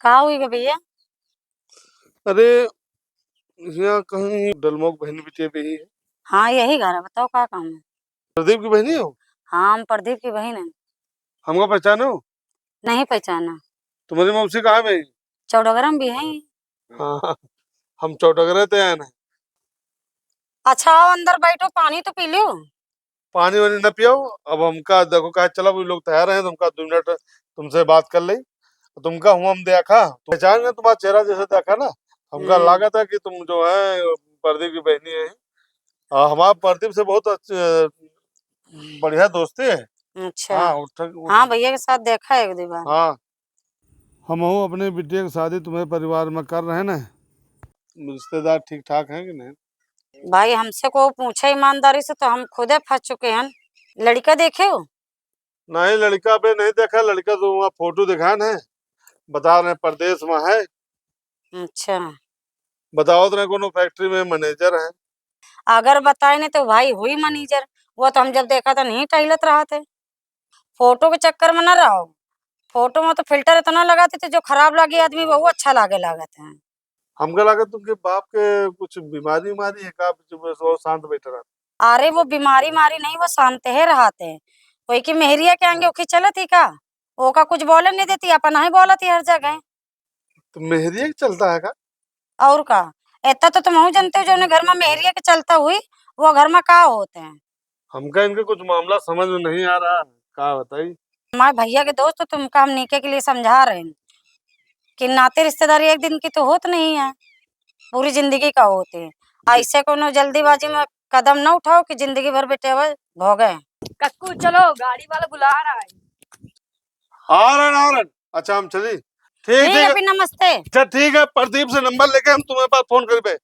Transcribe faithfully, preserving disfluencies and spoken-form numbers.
का हुई गा भैया? अरे, यहाँ कहीं डलमोक बहन बिटिया भी है। हाँ, यही घर है, बताओ का काम है? प्रदीप की बहनी हो? हाँ, हम प्रदीप की बहन है। हमका पहचाने हो? नहीं पहचाना। तुम्हारी मौसी कहाँ में है? चौडगरा में भी है। हाँ, हम चौडगरे ते आए हैं। अच्छा, आओ अंदर बैठो, पानी तो पी लो। पानी वानी न पियो। अब हमका देखो, कहा चला, वो लोग तैयार हैं, तुमका दो मिनट तुमसे बात कर ले। तुमका हुआ हम देखा, तो पहचान गए तुम्हारा चेहरा जैसे देखा ना, हमका हम्म। लागत है कि तुम जो है प्रदीप की बहनी है। आ, हमारा प्रदीप से बहुत अच्छे, बढ़िया दोस्ती है। अच्छा। हाँ, उठ, उठ। हाँ, भैया के साथ देखा है एक दो बार। हाँ। हमहू अपने बिटिया के शादी तुम्हारे परिवार में कर रहे हैं। रिश्तेदार ठीक ठाक हैं कि नहीं? भाई, हमसे को पूछे ईमानदारी से तो हम खुदे फंस चुके हैं। लड़का देखे हो? नहीं, लड़का अबे नहीं देखा। लड़का तो वहाँ फोटो दिखान है, बता रहे हैं परदेश में है। अच्छा। बताओ तो नहीं, कोनो फैक्ट्री में मैनेजर है। अगर बताए नहीं तो भाई हुई मैनेजर, वो तो हम जब देखा था नहीं टहलत रहा थे। फोटो के चक्कर में ना रहो, फोटो में तो फिल्टर इतना लगाते थे, जो खराब लागे आदमी, वो अच्छा लागे लागत है। हमका लागत तुमके बाप के कुछ बीमारी उमारी है का, जो बस वो शांत बैठे रहते? अरे, वो बीमारी मारी नहीं, वो शांत है रहते। कोई की मेहरिया के आगे ओकी चलत ही का? ओका कुछ बोले नहीं देती, अपन ही बोलत ही हर जगह। तो मेहरिया के चलता है का? और का? इतना तो तुम जानते हो, जो घर में मेहरिया के चलता हुई, वो घर में का होते हैं। हमका इनका कुछ मामला समझ में नहीं आ रहा, का बताई? हमारे भैया के दोस्त, तो तुमका हम नीके के लिए समझा रहे हैं कि नाते रिश्तेदारी एक दिन की तो होत नहीं है, पूरी जिंदगी का होते हैं। ऐसे कोनो जल्दीबाजी में कदम न उठाओ कि जिंदगी भर बेटे अब भोगे। कक्कू, चलो, गाड़ी वाला बुला रहा है। आ रहे हैं, आ रहे हैं। अच्छा, हम चली। ठीक, ठीक ठीक है। अभी नमस्ते। अच्छा, ठीक है, प्रदीप से नंबर लेके हम तुम्हारे पास फोन करबे।